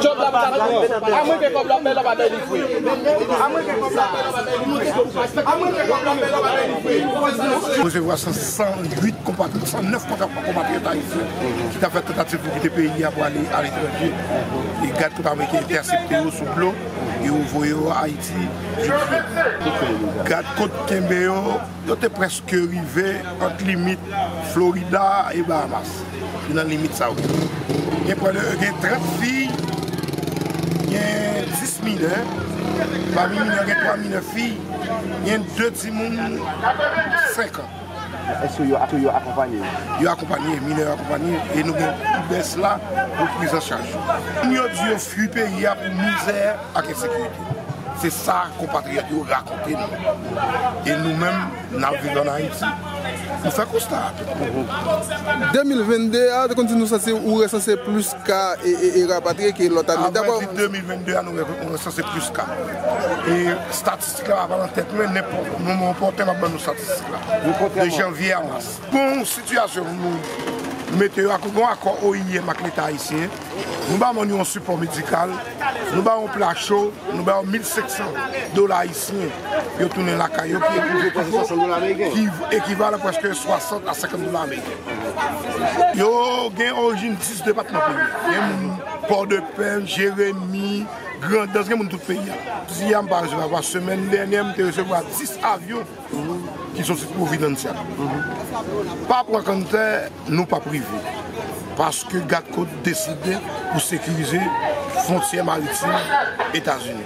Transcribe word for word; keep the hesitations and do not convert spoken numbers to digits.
Job la pa ta. Amwen gen kòb la, men la pa delivre. Amwen gen kòb la, men la pa delivre. Amwen gen kòb la, men la pa delivre. Resevwa san, san uit konpatriyòt, san nèf konpatriyòt ayisyen ki ta fè tantativ pou kite peyi a pou ale aletranje. E gad kot ameriken entèsepte yo sou dlo, e yo voye yo Ayiti jodi a. Gad kot kenbe yo, yo te prèske rive ant limit Florida e Bahamas. Li nan limit sa yo. Gen prè de, gen trant fi, gen dis minè. Pami minè yo gen twa minè fi, gen de timoun senk an. Èske yo, èske yo akonpanye? Yo akonpanye, minè yo akonpanye, e nou gen Ubers la pou priz an chaj. Moun yo di yo fui peyi a pou mizè ak ensekirite. Se sa konpatriyòt yo rakonte nou. E nou menm, n ap viv ann Ayiti, nou fè konsta a tou. De mil vennde a, te konn di nou sanse, ou resanse plis ka e, e, e rapatriye ke lòt ane. Avrèdi, de mil vennde a, nou re-, nou resanse plis ka. E estatistik la pa nan tèt mwen, nenpòt moman opòten m ap ban nou estatistik la. De janvye a mas. Bon sitiyasyon pou nou mete yo ak yon akò O I M ak Leta ayisyen. Nou ba moun yo yon sipò medikal, nou ba yo yon pla cho, nou ba yo mil senk san dola ayisyen pou yo tounen lakay yo, ki ekivalan, ki ekivalan prèske swasant a senkant dola ameriken. Yo gen orijin dis depatman peyi a. Gen moun Pòdepè, Jeremi, Grandans, gen moun tout peyi a. Jodi a m pa resevwa, semèn dènyè m te resevwa dis avyon ki soti Providencial. Pa pran kanntè, nou p ap rive. Paske gad kot deside pou sekirize fwontyè maritim Etazini.